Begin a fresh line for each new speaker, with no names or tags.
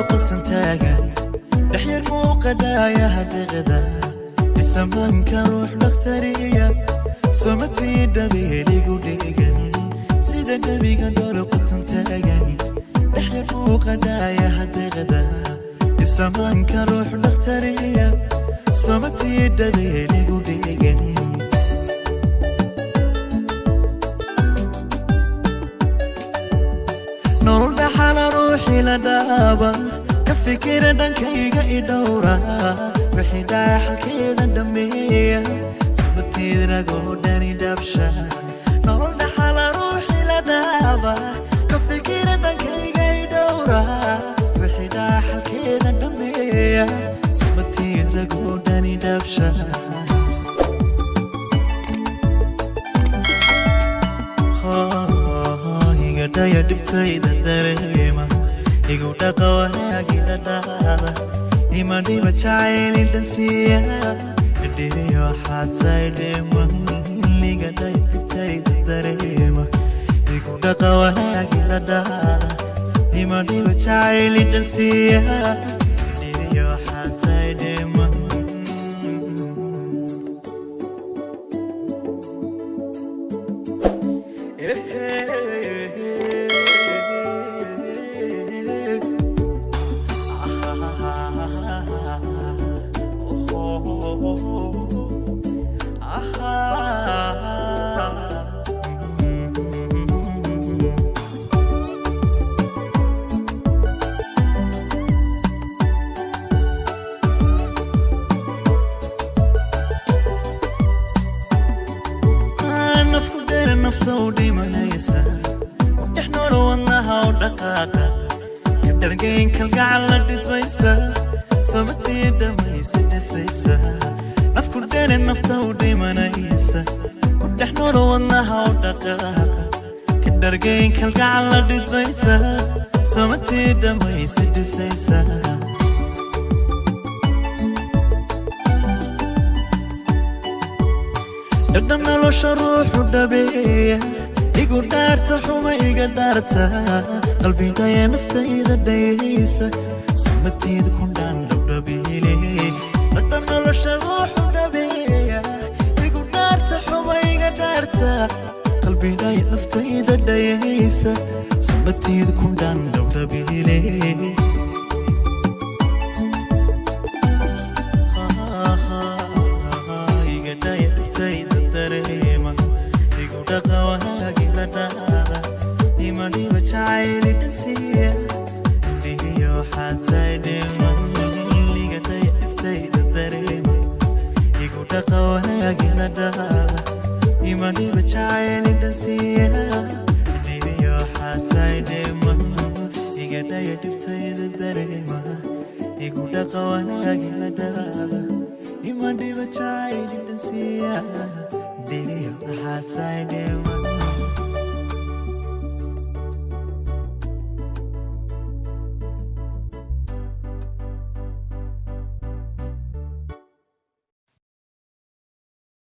qotan taagan dhexyar muuqadhaaya hadeeqda isamaanka ruux dhakhtariya somatii dhabeeligu dhegan sida nebiga dholo qotan taagan dhexyar muuqadhaaya hadeeqda isamaanka ruux dhakhtariya somatii dhabeeligu dhegan nolol dhaxala ruuxii la dhaaba ka fikira dhankayga i dhowra wixii dhacay xalkeeda dhammeeya sumadkeed ragoo dhani dhabsha nolol dhaxala ruuxii la dhaaba ka fikira dhankayga i dhowra wixii dhacay xalkeeda dhammeeya sumadkeed ragoo dhani dhabsha igadhaya dhibtayda dareema igu dhaqa wanaagila dhaada ima dhiba jacayli dhansiiya dhiriyo xaadsaydheeman igadhaya dhibtayda dareema igu dhaqa wanaagila dhaada ima dhiba jacayli dhansiiya dhiriyo xaadsaydheeman. Nafku dheer nafta u dhimanaysa dhex noolo wadnaha u dhaqaaqa ka dhargayn kalgacal la dhidbaysa somatii dhammaysa dhisaysa nafku dheer nafta u dhimanaysa dhex noolo wadnaha u dhaqaaqa ka dhargayn kalgacal la dhidbaysa somatii dhammaysa dhisaysa. Dhadhan nolosha ruuxu dhabeeya igu dhaarta xuma iga dhaarta qalbidhaya naftayda dhayaysa sumateed kundhaan dhowdhabeele dhadhan nolosha ruuxu dhabeeya igu dhaarta xuma iga dhaarta qalbidhaya naftayda dhayaysa sumateed kundhaan dhowdhabeele. Igadhaya dhibtayda dareema igu dhaqa wanaagila dhaada ima dhiba jacayli dhansiiya dhihiyo xaadsaydheeman igadhaya dhibtayda dareema igu dhaqa wanaagila dhaada ima dhiba jacayli dhansiiya dhihiyo xaadsaydheeman igadhaya dhibtayda dareema igu dhaqa wanaagila dhaada ima dhiba jacayli dhansiiya dhiriyo xaadsaydheeman.